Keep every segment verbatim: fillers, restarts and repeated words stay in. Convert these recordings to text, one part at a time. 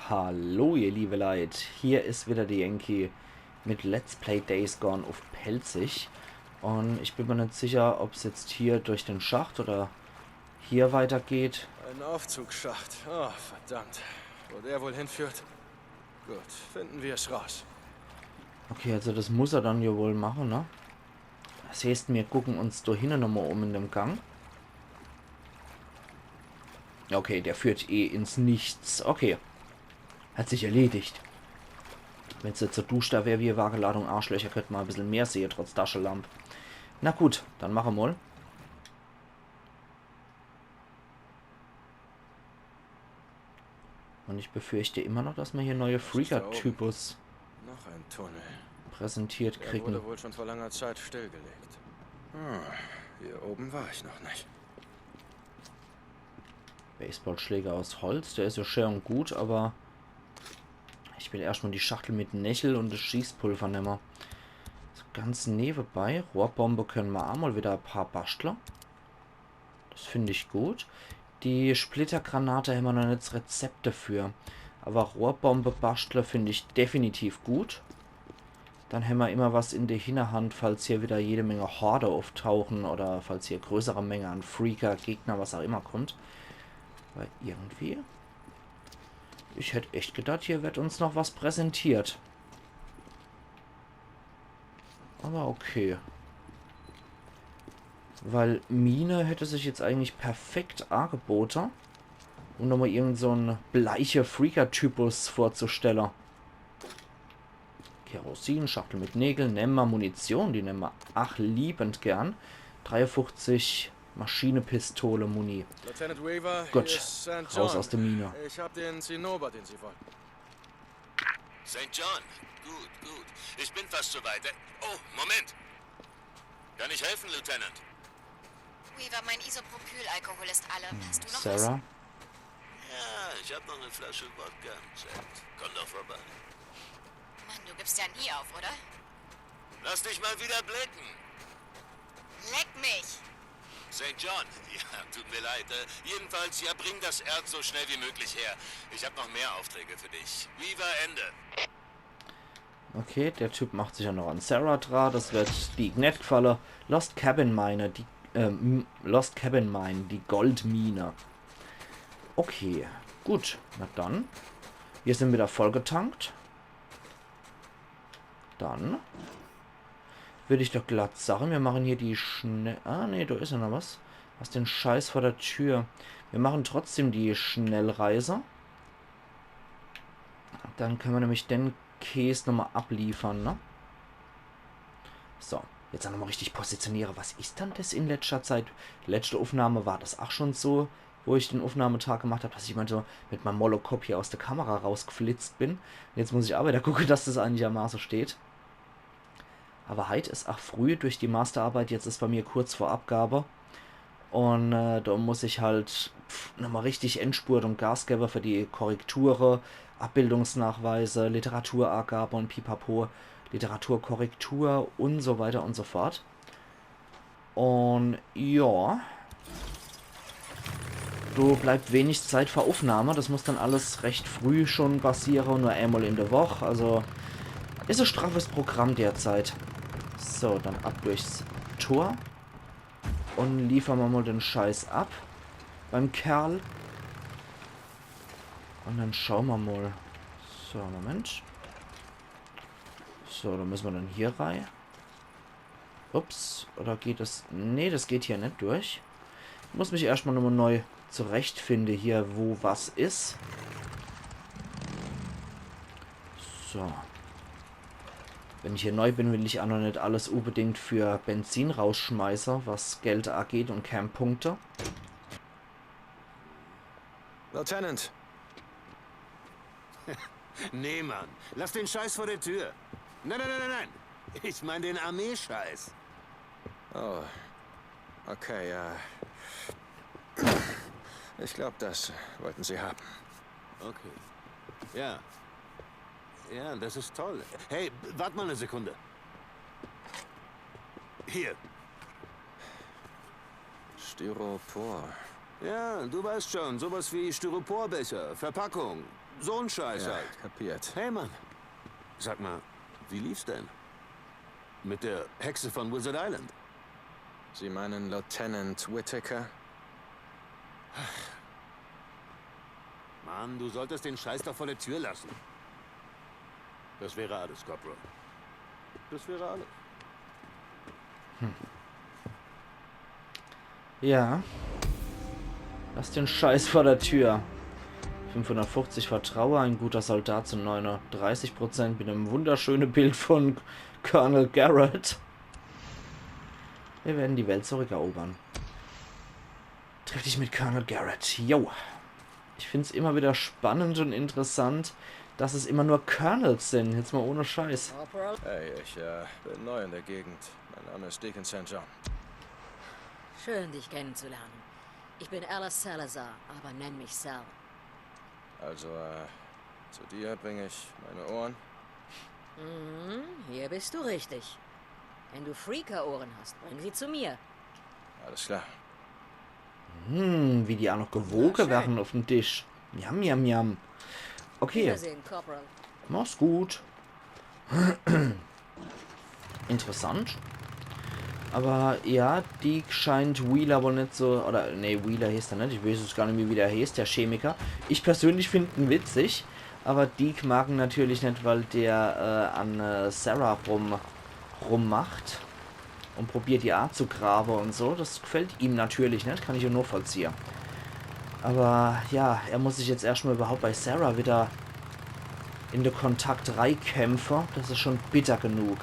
Hallo ihr liebe Leit, hier is wieder de Yankee mit Let's Play Days Gone uff Pälzisch. Un ich bin mir net sicher, ob's jetzt hier durch den Schacht oder hier weitergeht. Ein Aufzugsschacht. Oh, verdammt. Wo der wohl hinführt? Gut, finden wir es raus. Okay, also das muss er dann ja wohl machen, ne? Das heißt, mir gucken uns do hinne nochmal um in dem Gang. Okay, der führt eh ins Nichts. Okay. Hat sich erledigt. Wenn's jetzt so duster wär wie e Wageladung Arschlöcher, könnt ma e bissel mehr sehe, trotz Taschelamp. Na gut, dann mache mal. Und ich befürchte immer noch, dass ma hier neue Freaker-Typus Noch ein Tunnel. präsentiert Der kriegen. Wurde wohl schon vor langer Zeit stillgelegt. Hm, hier oben war ich noch nicht. Baseballschläger aus Holz, der is ja schön und gut, aber ich will erscht mal die Schachtel mit Nächel und das Schießpulver nemme. So ganz newebei, Rohrbombe könne ma aa mal wieder e paar baschtle. Das find ich gut. Die Splittergranate hämmer noch net das Rezept dafür. Aber Rohrbombe baschtle find ich definitiv gut. Dann hämmer immer was in der Hinterhand, falls hier wieder jede Menge Horde auftauchen oder falls hier größere Menge an Freaker, Gegner, was auch immer kommt. Weil irgendwie, ich hätt echt gedacht, hier wird uns noch was präsentiert. Aber okay. Weil Mine hätte sich jetzt eigentlich perfekt angebote, um nochmal irgend so en bleiche Freaker-Typus vorzustelle. Kerosin, Schachtel mit Nägel, nemme ma. Munition, die nemme ma. Ach, liebend gern. Dreiundfünfzig Maschinepistole, Muni. Lieutenant Weaver, Gut, hier ist Saint raus John. Aus der Mine. Ich hab den Zinnober, den Sie wollten. Saint John. Gut, gut. Ich bin fast so weit. Oh, Moment. Kann ich helfen, Lieutenant? Weaver, mein Isopropylalkohol ist alle. Hast du noch was? Sarah? Ja, ich hab noch eine Flasche Wodka im Zelt. Komm doch vorbei. Mann, du gibst ja nie auf, oder? Lass dich mal wieder blicken. Leck mich! Saint John. Ja, tut mir leid. Äh, jedenfalls, ja, bring das Erz so schnell wie möglich her. Ich hab noch mehr Aufträge für dich. Weaver, Ende. Okay, der Typ macht sich ja noch an Sarah dra. Das wird die net gefalle. Lost Cabin Mine, die, ähm, Lost Cabin Mine, die Goldmine. Okay, gut. Na dann. Wir sind wieder vollgetankt. Dann würd ich doch glatt sagen, wir machen hier die Schnell... Ah, nee, da is ja noch was. Was den Scheiß vor der Tür. Wir machen trotzdem die Schnellreise. Dann können wir nämlich den Käs nochmal abliefern, ne? So, jetzt nochmal richtig positioniere. Was is dann das in letzter Zeit? Letzte Aufnahme war das auch schon so, wo ich den Aufnahmetag gemacht hab, dass ich mal so mit meinem Molokopp hier aus der Kamera rausgeflitzt bin. Und jetzt muss ich aber da gucken, dass das einigermaßen steht. Aber heit is auch früh durch die Masterarbeit, jetzt is bei mir kurz vor Abgabe. Und äh, da muss ich halt pf, nochmal richtig Endspurt und Gas geben für die Korrekture, Abbildungsnachweise, Literaturabgabe und Pipapo, Literaturkorrektur und so weiter und so fort. Und ja, da bleibt wenig Zeit für Aufnahme. Das muss dann alles recht früh schon passieren, nur einmal in der Woche. Also is e straffes Programm derzeit. So, dann ab durchs Tor. Und liefern wir mal den Scheiß ab beim Kerl. Und dann schauen wir mal. So, Moment. So, dann müssen wir dann hier rein. Ups, oder geht das? Nee, das geht hier net durch. Muss mich erstmal nochmal neu zurechtfinden hier, wo was is. So. Wenn ich hier neu bin, will ich auch noch net alles unbedingt für Benzin rausschmeißen, was Geld angeht und Camppunkte. Lieutenant. Nee, Mann. Lass den Scheiß vor der Tür. Nein, nein, nein, nein, nein. Ich mein den Armeescheiß. Oh. Okay, ja. Ich glaub, das wollten sie haben. Okay. Ja. Ja, das ist toll. Hey, wart mal eine Sekunde. Hier. Styropor. Ja, du weißt schon, sowas wie Styroporbecher, Verpackung. So ein Scheiß Ja, halt. Kapiert. Hey Mann, sag mal, wie lief's denn? Mit der Hexe von Wizard Island? Sie meinen Lieutenant Whitaker? Mann, du solltest den Scheiß doch vor der Tür lassen. Das wäre alles, Corporal. Das wäre alles. Ja. Lass den Scheiß vor der Tür. Fünfhundertfünfzig Vertraue, ein guter Soldat zu neununddreißig Prozent mit einem wunderschönen Bild von Colonel Garrett. Wir werden die Welt zurückerobern. Triff dich mit Colonel Garrett. Jo. Ich find's immer wieder spannend und interessant, dass es immer nur Colonels sind. Jetzt mal ohne Scheiß. Corporal? Hey, ich äh, bin neu in der Gegend. Mein Name ist Deacon Saint John. Schön, dich kennenzulernen. Ich bin Alice Salazar, aber nenn mich Sal. Also, äh, zu dir bringe ich meine Ohren. Mhm, hier bist du richtig. Wenn du Freaker-Ohren hast, bring sie zu mir. Alles klar. Hm, wie die auch noch gewogen Schön. Werden auf dem Tisch. Miam, miam, miam. Okay, Wiedersehen, Corporal. mach's gut. Interessant. Aber ja, Deek scheint Wheeler wohl net so, oder nee, Wheeler heeßt er net, ich weiß es gar net mehr, wie der heeßt, der Chemiker. Ich persönlich find en witzig, aber Deek mag en natürlich net, weil der äh, an äh, Sarah rum, rummacht und probiert die abzugrabe und so. Das gefällt ihm natürlich net, kann ich ja nachvollziehe. Aber ja, er muss sich jetzt erstmal überhaupt bei Sarah wieder in de Kontakt reikämpfe, das is schon bitter genug.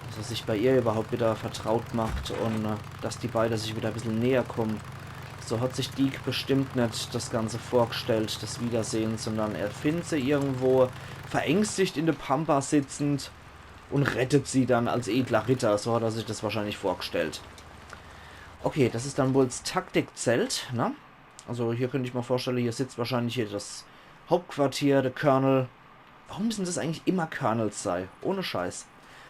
Dass er sich bei ihr überhaupt wieder vertraut macht und äh, dass die beide sich wieder e bissel näher kommen. So hat sich Deek bestimmt net das Ganze vorgestellt, das Wiedersehen, sondern er findet sie irgendwo verängstigt in de Pampa sitzend und rettet sie dann als edler Ritter. So hat er sich das wahrscheinlich vorgestellt. Okay, das is dann wohl das Taktikzelt, ne? Also hier könnt ich mir vorstelle, hier sitzt wahrscheinlich hier das Hauptquartier, der Colonel. Warum müssen das eigentlich immer Colonels sei? Ohne Scheiß.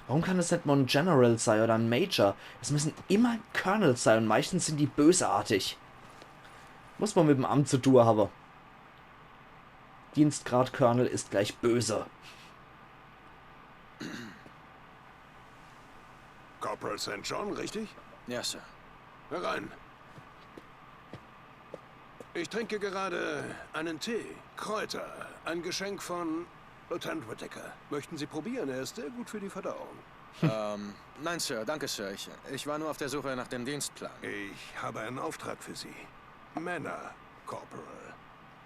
Warum kann das net mal en General sei oder en Major? Es müssen immer Colonels sei und meistens sind die bösartig. Muss man mit dem Amt zu tun haben. Dienstgrad Colonel ist gleich böse. Corporal Saint John, richtig? Ja, Sir. Herein. Ich trinke gerade einen Tee. Kräuter. Ein Geschenk von Lieutenant Whitaker. Möchten Sie probieren? Er ist sehr gut für die Verdauung. Ähm, nein, Sir, danke, Sir. Ich, ich war nur auf der Suche nach dem Dienstplan. Ich habe einen Auftrag für Sie. Männer, Corporal.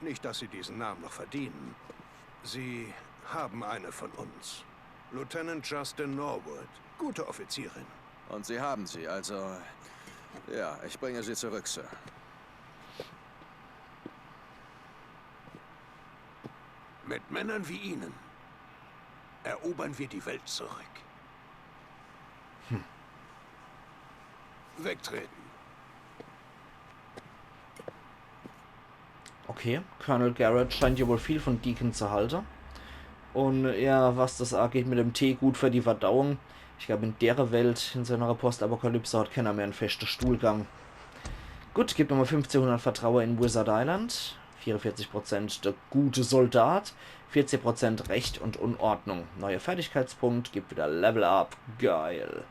Nicht, dass Sie diesen Namen noch verdienen. Sie haben eine von uns. Lieutenant Justin Norwood. Gute Offizierin. Und Sie haben sie, also. Ja, ich bringe sie zurück, Sir. Mit Männern wie Ihnen erobern wir die Welt zurück. Wegtreten. Okay, Colonel Garrett scheint ja wohl viel von Deacon zu halten. Und ja, was das angeht mit dem Tee, gut für die Verdauung. Ich glaube, in der Welt, in so einer Postapokalypse, hat keiner mehr en festen Stuhlgang. Gut, gibt nochmal fünfzehnhundert Vertrauen in Wizard Island. Vierundvierzig Prozent der gute Soldat. Vierzig Prozent Recht und Unordnung. Neuer Fertigkeitspunkt, gibt wieder Level Up. Geil.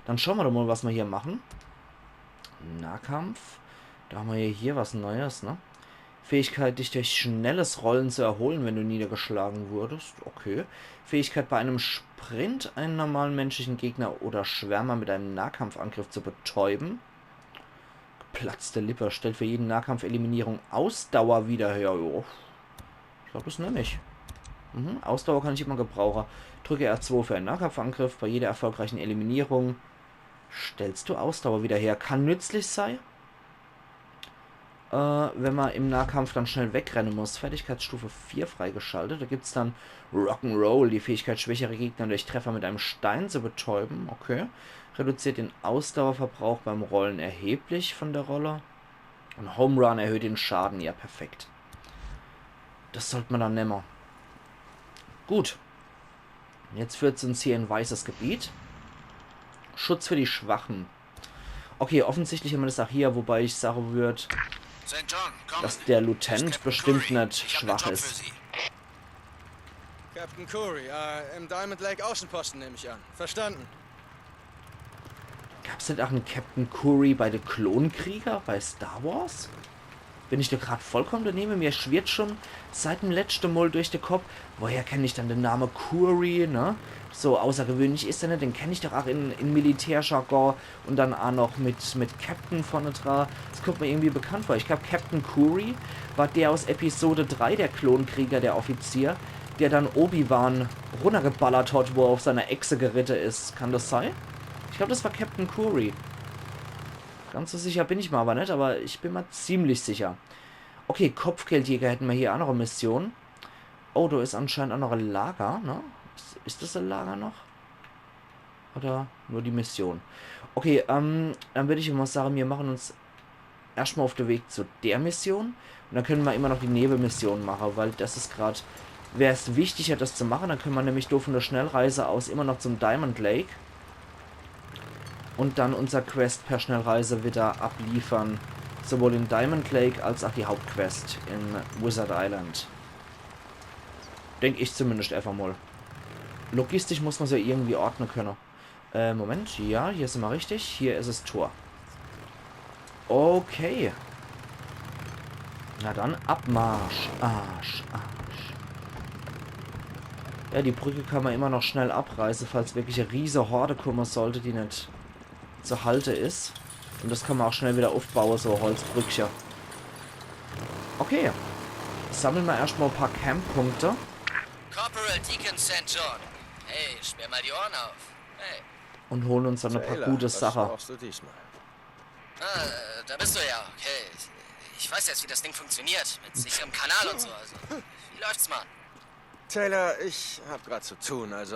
Dann schauen wir doch mal, was wir hier machen. Nahkampf. Da haben wir ja hier was Neues, ne? Fähigkeit, dich durch schnelles Rollen zu erholen, wenn du niedergeschlagen wurdest. Okay. Fähigkeit, bei einem Sprint einen normalen menschlichen Gegner oder Schwärmer mit einem Nahkampfangriff zu betäuben. Geplatzte Lippe. Stellt für jeden Nahkampf Eliminierung Ausdauer wieder her. Jo. Ich glaube, das nehme ich. Mhm. Ausdauer kann ich immer gebrauchen. Drücke R zwei für einen Nahkampfangriff. Bei jeder erfolgreichen Eliminierung stellst du Ausdauer wieder her. Kann nützlich sein. Äh, wenn man im Nahkampf dann schnell wegrennen muss. Fertigkeitsstufe vier freigeschaltet. Da gibt es dann Rock'n'Roll, die Fähigkeit, schwächere Gegner durch Treffer mit einem Stein zu betäuben. Okay. Reduziert den Ausdauerverbrauch beim Rollen erheblich von der Rolle. Und Home Run erhöht den Schaden. Ja, perfekt. Das sollte man dann nehmen. Gut. Jetzt führt es uns hier in weißes Gebiet. Schutz für die Schwachen. Okay, offensichtlich haben wir das auch hier, wobei ich sagen würde, Saint John, komm. Dass der Lieutenant bestimmt net schwach is. Captain Kouri, äh, im Diamond Lake Außenposten, nehme ich an. Verstanden. Gab's net ach en Captain Kouri bei de Klonkrieger, bei Star Wars? Bin ich do grad vollkommen danebe? Mir schwirrt schon seit em letschte Mol durch de Kopp, woher kenn ich dann de Name Kouri, ne? So außergewöhnlich is er net, den kenn ich doch ach in, in Militärjargon und dann ach noch mit, mit Captain vorne dra. Das kommt mir irgendwie bekannt vor. Ich glaub, Captain Kouri war der aus Episode drei, der Klonkrieger, der Offizier, der dann Obi-Wan runnergeballert hat, wo er auf seiner Echse geritte is. Kann das sei? Ich glaub, das war Captain Kouri. Ganz so sicher bin ich mir aber net, aber ich bin mir ziemlich sicher. Okay, Kopfgeldjäger hätten mir hier ach noch e Mission. Oh, do is anscheinend ach noch e Lager, ne? Is, is das e Lager noch? Oder nur die Mission? Okay, ähm, dann würd ich immer sagen, mir machen uns erscht mal auf de Weg zu der Mission. Und dann können mir immer noch die Nebenmission machen, weil das is grad, wär's wichtiger, das zu machen, dann können mir nämlich do von der Schnellreise aus immer noch zum Diamond Lake. Und dann unser Quest per Schnellreise wieder abliefern. Sowohl in Diamond Lake als auch die Hauptquest in Wizard Island. Denk ich zumindest einfach mal. Logistisch muss man's ja irgendwie ordnen können. Äh, Moment, ja, hier sind wir richtig. Hier ist es Tor. Okay. Na dann, Abmarsch. Arsch, Arsch. Ja, die Brücke kann man immer noch schnell abreißen, falls wirklich eine riese Horde kommen sollte, die nicht zu halten ist. Und das kann man auch schnell wieder aufbauen, so Holzbrückchen. Okay. Sammeln wir erstmal ein paar Camp-Punkte. Corporal Deacon Saint John. Hey, sperr mal die Ohren auf. Hey. Und holen uns dann ein paar Taylor, gute was Sachen. Brauchst du diesmal? Ah, da bist du ja. Okay. Ich weiß jetzt, wie das Ding funktioniert. Mit sicherem Kanal und so. Also, wie läuft's, Mann? Taylor, ich hab grad zu tun, also.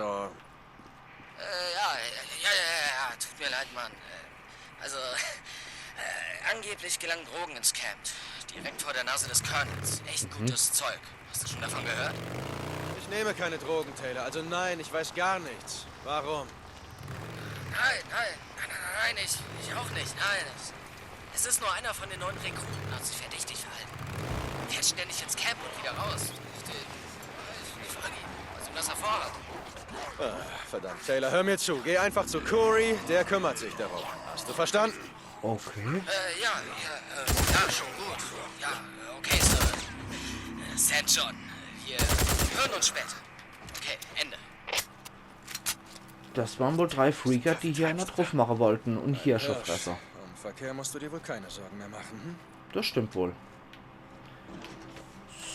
Äh, ja, ja, ja, ja, ja, tut mir leid, Mann. Äh, also, äh, angeblich gelangen Drogen ins Camp. Direkt vor der Nase des Colonels. Echt gutes Zeug. Hast du schon davon gehört? Ich nehme keine Drogen, Taylor. Also nein, ich weiß gar nichts. Warum? Nein, nein, nein, nein, nein, ich, ich auch nicht, nein. Es, es ist nur einer von den neuen Rekruten, hat sich verdächtig verhalten. Fährt ständig ins Camp und wieder raus. Ich, ich, ich frage ihn, was ihm das erfordert. Verdammt, Taylor, hör mir zu. Geh einfach zu Kouri, der kümmert sich darum. Hast du verstanden? Okay. Äh, ja, ja, äh, ja, schon gut. Ja, äh, okay, Sir. Äh, Saint John, wir hören uns später. Okay, Ende. Das waren wohl drei Freaker, die hier einer drauf machen wollten und Hirschefresser. Um Verkehr musst du dir wohl keine Sorgen mehr machen, hm? Das stimmt wohl.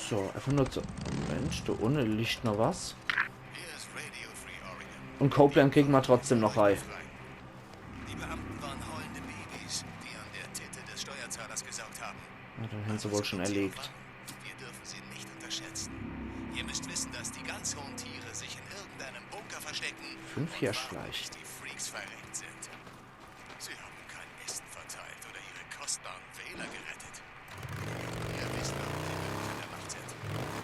So, einfach nur zu. Mensch, da unten liegt noch was. Hier ist Radio Free Oregon. Und Copeland kriegen wir trotzdem noch rein. Die Beamten waren heulende Babys, die an der Titte des Steuerzahlers gesaugt haben. Ja, dann haben sie wohl schon erlegt. Wir dürfen sie nicht unterschätzen. Ihr müsst wissen, dass die ganz hohen Tiere sich in irgendeinem Bunker verstecken Fünf und Hirschfleisch. warten, bis die Freaks verreckt sind. Sie haben kein Essen verteilt oder ihre kostbaren Wähler gerettet. Wir wissen, warum sie wirklich an der Macht sind.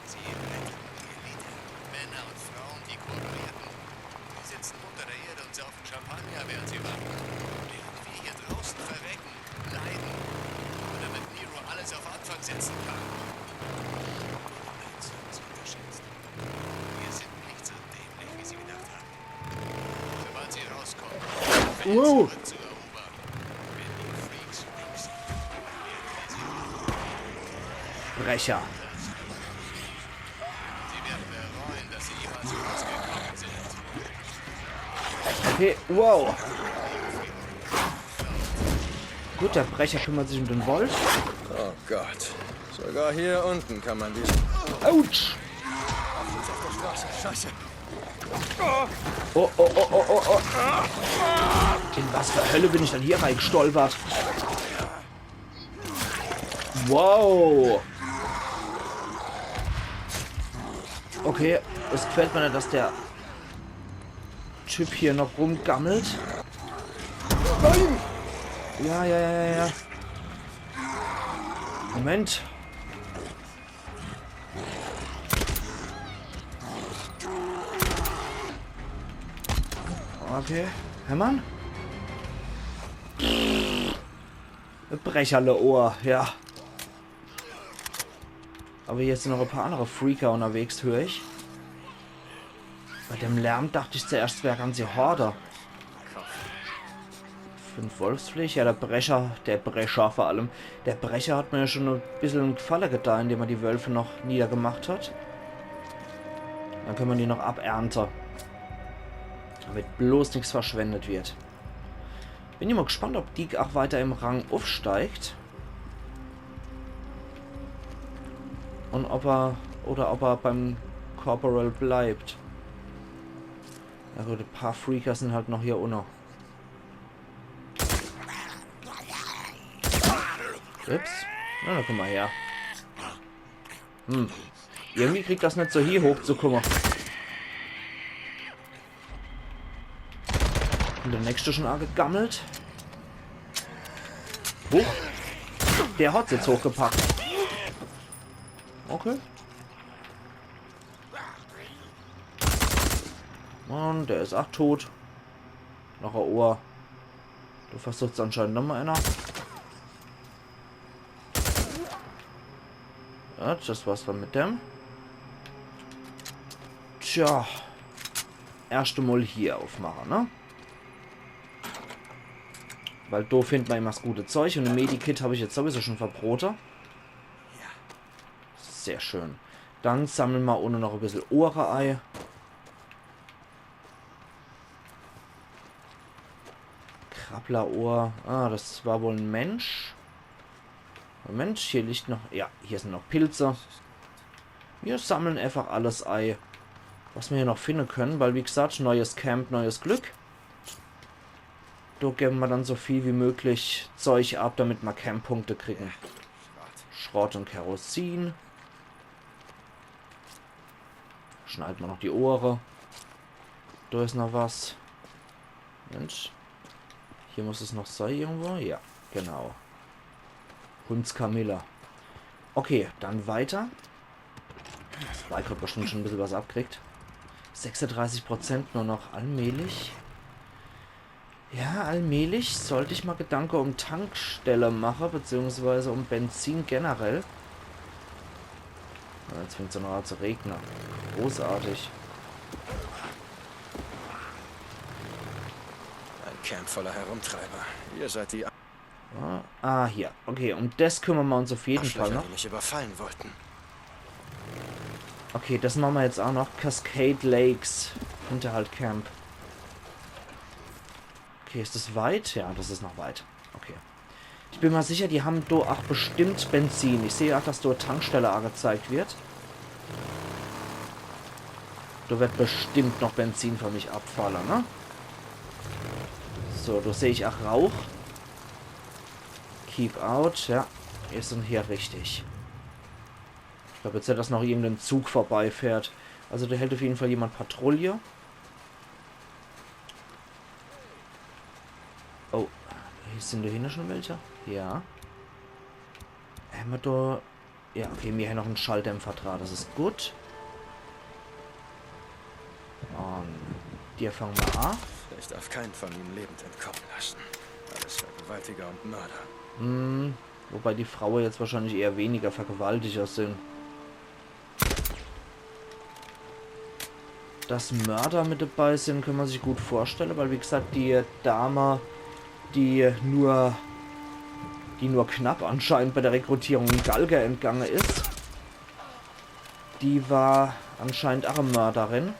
Sie retteten die Elite. Männer und Frauen, die kooperierten. Sie sitzen unter der Erde und saufen Champagner, während sie warten. Während wir hier draußen verrecken, leiden. Nur damit Nero alles auf Anfang setzen kann. Eins haben sie unterschätzt. Wir sind nicht so dämlich, wie sie gedacht haben. Sobald sie rauskommen, Wow. zurückzuerobern. Brecher. Okay, wow. Gut, der Brecher kümmert sich um den Wolf. Oh Gott. Sogar hier unten kann man die. Autsch! Scheiße. Oh, oh, oh, oh, oh, oh. In was für Hölle bin ich denn hier reingestolpert? Wow. Okay, es gefällt mir nicht, dass der Typ hier noch rumgammelt. Ja, ja, ja, ja, ja. Moment. Okay. Hämmern? Brecherle Ohr, ja. Aber hier sin noch e paar andere Freaker unterwegs, hör ich. Bei dem Lärm dacht ich zuerscht, es wär e ganze Horde. Fünf Wolfsfleesch, ja, der Brecher, der Brecher vor allem. Der Brecher hat mir ja schon e bissel en Gefalle getan, indem er die Wölfe noch niedergemacht hat. Dann kann ma die noch abernte. Damit bloß nix verschwendet wird. Bin ich mal gespannt, ob Deek auch weiter im Rang aufsteigt. Und ob er, oder ob er beim Corporal bleibt. Na gut, e paar Freaker sin halt noch hier unne. Ups. Na, dann komm mal her. Hm. Irgendwie kriegt das net so hie hochzukomme. Und der nächste schon angegammelt. Huch. Der hat's jetzt hochgepackt. Okay. Und der is auch tot. Noch e Ohr. Du versuchst anscheinend nochmal einer. Ja, das war's dann mit dem. Tja. Erscht mal hier aufmache, ne? Weil do findt ma immer das gute Zeug und e Medikit hab ich jetzt sowieso schon verbrote. Sehr schön. Dann sammle ma unne noch e bissel Ohre ei. Krabblerohr. Ah, das war wohl en Mensch. Moment, hier liegt noch... Ja, hier sin noch Pilze. Wir sammle einfach alles ei, was ma hier noch finde können, weil wie gesagt, neues Camp, neues Glück. Do gebe ma dann so viel wie möglich Zeug ab, damit ma Camp-Punkte kriegen. Schrott und Kerosin. Schneid ma noch die Ohre. Do is noch was. Mensch. Hier muss es noch sei irgendwo. Ja, genau. Hundskamille. Okay, dann weiter. Das Bike hat bestimmt schon e bissel was abkriegt. Sechsunddreißig Prozent nur noch allmählich. Ja, allmählich sollt ich ma Gedanke um Tankstelle mache, beziehungsweise um Benzin generell. Ja, jetzt fängt's noch an zu regne. Großartig. Ein Camp voller Herumtreiber. Ihr seid die Ah, ah, hier. Okay, um das kümmere ma uns auf jeden Fall Arschlöcher, noch. Die mich überfallen wollten. Okay, das mache ma jetzt auch noch. Cascade Lakes. Hinterhalt Camp. Okay, is das weit? Ja, das is noch weit. Okay. Ich bin ma sicher, die haben do auch bestimmt Benzin. Ich sehe auch, dass do Tankstelle angezeigt wird. Do wird bestimmt noch Benzin für mich abfalle, ne? So, do sehe ich auch Rauch. Keep out, ja. Wir sin hier richtig. Ich glaub, jetzt net, dass noch irgendein Zug vorbeifährt. Also do hält auf jeden Fall jemand Patrouille. Oh, hier sin do hinne schon welche? Ja. Hämmer do Ja, okay, mir hier noch en Schalldämpfer dra, das is gut. Und dir fange ma an. Ich darf keinen von ihnen lebend entkommen lassen. Alles Vergewaltiger und Mörder. Hm, wobei die Fraue jetzt wahrscheinlich eher weniger Vergewaltiger sin. Dass Mörder mit dabei sin, kann ma sich gut vorstelle, weil wie gesagt, die Dame, die nur, die nur knapp anscheinend bei der Rekrutierung in Galge entgange is, die war anscheinend auch e Mörderin.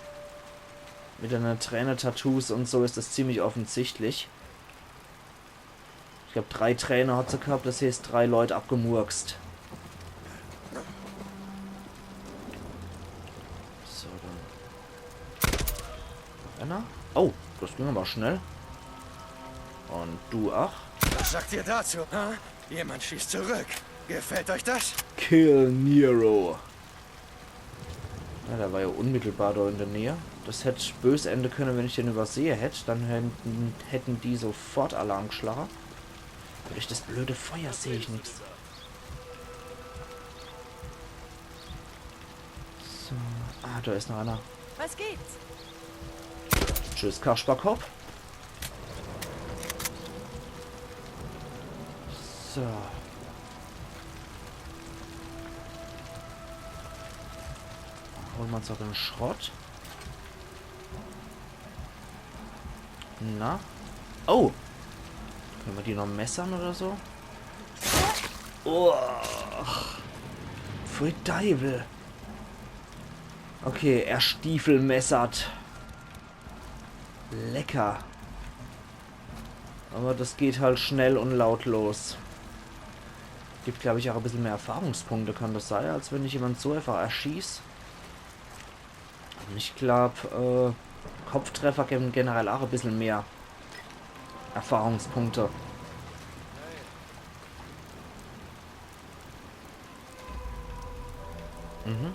Mit einer Träne, Tattoos und so is das ziemlich offensichtlich. Ich glaub, drei Träne hat se gehabt, das heißt, drei Leut abgemurkst. So, dann. Einer? Oh, das ging aber schnell. Und du auch. Was sagt ihr dazu? Ha? Jemand schießt zurück. Gefällt euch das? Kill Nero. Ja, der war ja unmittelbar da in der Nähe. Das hätt bös ende könne, wenn ich den übersehe hätt. Dann hätten, hätten die sofort Alarm geschlagen. Durch das blöde Feuer seh ich nix. So. Ah, da is noch einer. Was gibt's? Tschüss, Kasperkopf. So. Hole mer uns noch de Schrott. Na? Oh! Kenne mer die noch messere oder so? Oh! Pfui Deiwel! Okay, er stiefelmessert. Lecker. Awwer des geht halt schnell un lautlos. Gibt, glaab ich, ach e bissel mehr Erfahrungspunkte, kann des sei, als wenn ich jemand so äfach erschieß? Un ich glaab, äh, Kopftreffer geben generell ach e bissel mehr Erfahrungspunkte. Mhm.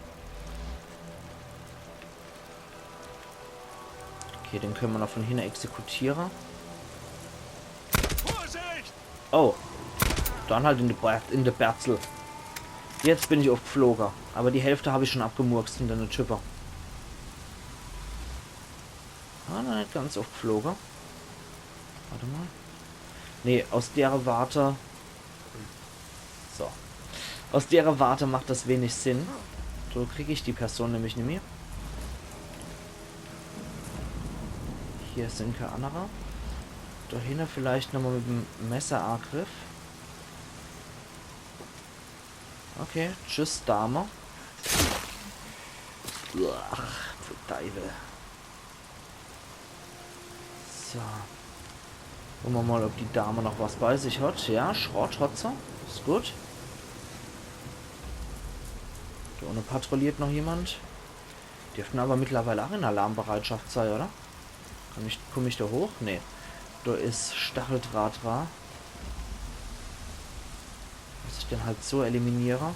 Okay, den kenne mer noch vun hinne exekutiere. Vorsicht! Oh. Dann halt in de Ber-, in de Berzel. Jetzt bin ich uffgfloge. Awwer die Hälft hab ich schun abgemurkst vun denne Type. Ah, noch net ganz uffgfloge. Wart emol. Nee, aus dere Warte. So. Aus dere Warte macht des wenig Sinn. So krieg ich die Person nämlich nimmi. Hier sin kee annere. Do hinne vielleicht nochmol mit em Messeragriff. Okay, tschüss, Dame. Ach, pfui Deiwel. So. Gucke mer mol, ob die Dame noch was bei sich hat. Ja, Schrott hat se. Is gut. Do unne patrouilliert noch jemand. Dürften awwer mittlerweile ach in Alarmbereitschaft sei, oder? Kann ich, kumm ich do hoch? Nee. Do is Stacheldraht dra. Muss ich den halt so eliminiere?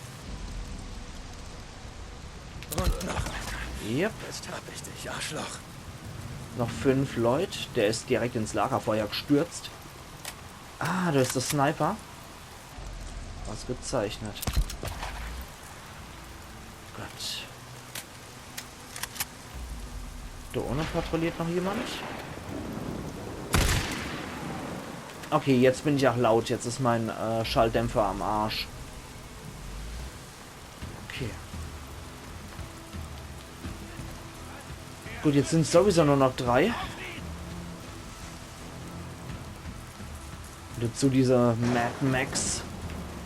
Und noch einer. Yep. Jetzt hab ich dich, Arschloch. Noch fünf Leut. Der is direkt ins Lagerfeuer gstürzt. Ah, do is de Sniper. Ausgezeichnet. Gott. Do unne patrouilliert noch jemand. Okay, jetzt bin ich ach laut. Jetzt is mein, äh, Schalldämpfer am Arsch. Okay. Gut, jetzt sin's sowieso nur noch drei. Dazu diese Mad Max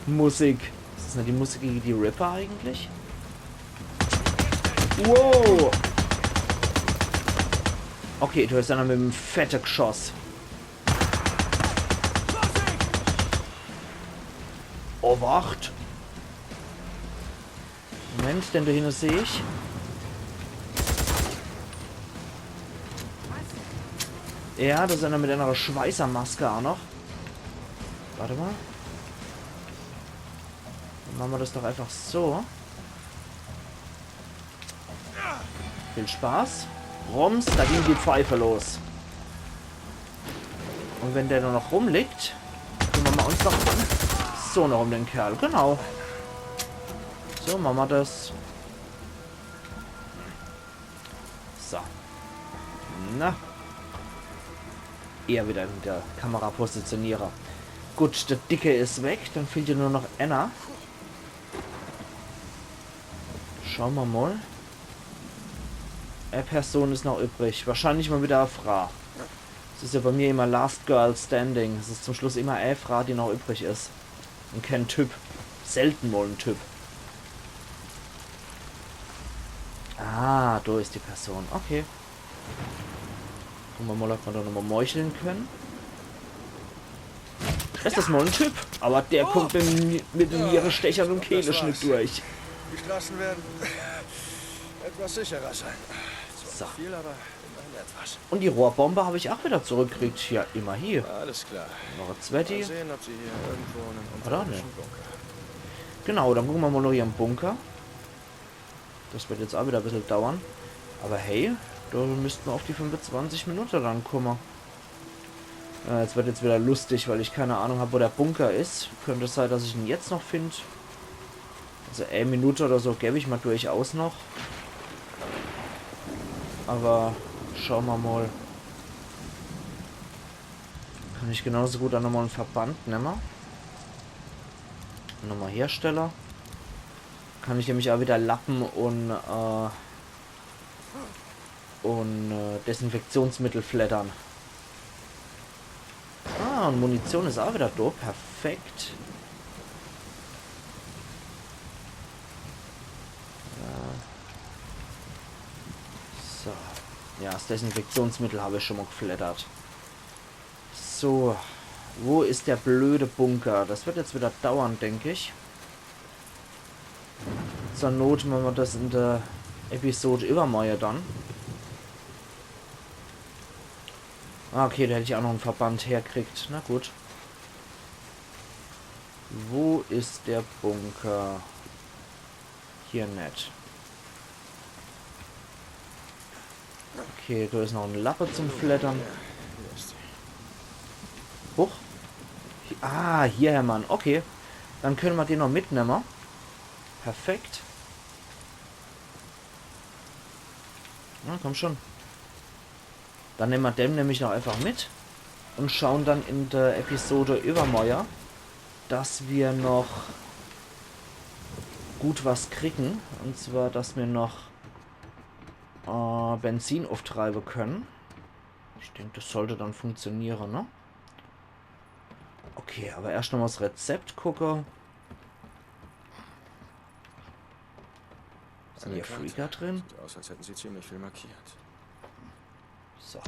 Musik. Is des net die Musik gege die Ripper eigentlich? Wow! Okay, do is einer mit em fette gschoss. Owacht! Moment, den do hinne seh ich. Ja, do is einer mit einer Schweißermaske ach noch. Wart emol. Dann mache mer des doch einfach so. Viel Spaß. Rums, do ging die Pfeife los. Un wenn der nur noch rumliegt, kümmere mer uns doch so noch um den Kerl. Genau. So mache mer des. So. Na. Eher wieder in de Kamera positioniere. Gut, de Dicke is weg. Dann fehlt jo nur noch einer. Schaue mer mol. E Person is noch übrig. Wahrscheinlich mol wieder e Fraa. Des is jo bei mir immer Last Girl Standing. Es is zum Schluss immer e Fraa, die noch übrig is. Un kee Typ. Selten mol e Typ. Ah, do is die Person. Okay. Gucke mer mol, ob mer do nochmol meuchle kenne. Des is mol e Typ, awwer der kummt mit, mit dem Nierenstecher un dem Kehleschnitt durch. Die Straßen werden etwas sicherer sein. Zwar nicht viel, aber immerhin etwas. Un die Rohrbombe hab ich ach wieder zurückgekriegt. Ja, immerhin. Alles klar. Noch e zwetti. Mal sehen, ob sie hier irgendwo einen unterirdischen Bunker. Genau, dann gucke mer mol noch hier im Bunker. Des werd jetzt ach wieder e bissel dauere. Awwer hey, do misste mer uff die fünfezwanzig Minutte rankumme. Äh, des werd jetzt wieder lustig, weil ich kee Ahnung hab, wo de Bunker is. Könnt sei, dass ich en jetzt noch find. Also e Minutt oder so geb ich mer durchaus noch. Awwer schaue mer mol. Kann ich genauso gut ach nochmol en Verband nemme. Nochmol herstelle. Kann ich nämlich ach wieder Lappe un, äh, Un äh, Desinfektionsmittel fleddern. Ah, un Munition is aa wieder do. Perfekt. Ja. So. Ja, das Desinfektionsmittel hab ich schon mal gefleddert. So. Wo is der blöde Bunker? Das wird jetzt wieder dauern, denk ich. Zur Not mache mer das in der Episode iwwermorje dann. Ah, okay, do hätt ich aa noch en Verband herkriegt. Na gut. Wo is der Bunker? Hier net. Okay, do is noch en Lappe zum Fleddern. Huch. Hi- Ah, hier, Hermann. Okay. Dann kenne mer den noch mitnemme. Perfekt. Na, komm schon. Dann nemme mer den nämlich noch einfach mit un schaue dann in der Episode iwwermorje, dass mer noch gut was kriegen. Un zwar, dass mer noch äh, Benzin uffdreiwe kenne. Ich denk, das sollt dann funktioniere, ne? Okay, awwer erscht noch mal das Rezept gucke. Sin hier Freaker drin? Sieht aus, als hätten sie ziemlich viel markiert. So.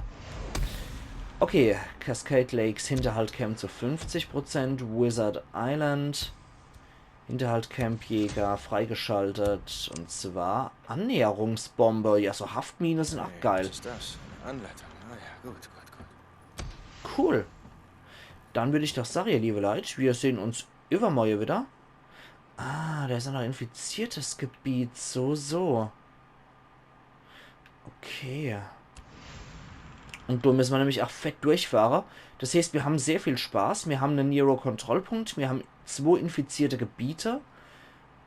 Okay, Cascade Lakes, Hinterhalt Camp zu fünfzig Prozent, Wizard Island, Hinterhalt Camp Jäger freigeschaltet, un zwar Annäherungsbombe. Ja, so Haftmine sin aa geil. Was is das? Eine Anleitung. Na ja, gut, gut, gut. Cool. Dann würd ich doch sage, ihr liewe Leit, mir sehn uns iwwermorje wieder. Ah, do is aa noch infiziertes Gebiet. So, so. Okay. Un do misse mer nämlich aa fett durchfahre. Das heeßt, mir hän sehr viel Spaß. Mir hän en Nero-Kontrollpunkt. Mir hän zwo infizierte Gebiete.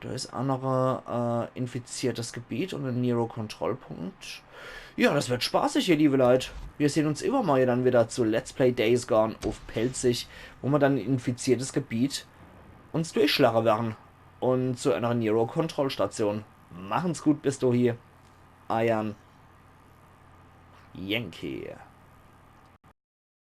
Do is aa noch e äh, infiziertes Gebiet un en Nero-Kontrollpunkt. Ja, das wird spaßig, ihr liewe Leit. Mir sehn uns iwwermorje dann wieder zu Let's Play Days Gone uff Pälzisch, wo mer dann en infiziertes Gebiet uns durchschlage werre. Un zu eener Nero-Kontrollstation. Machen's gut bis dohie. Eier Yankee.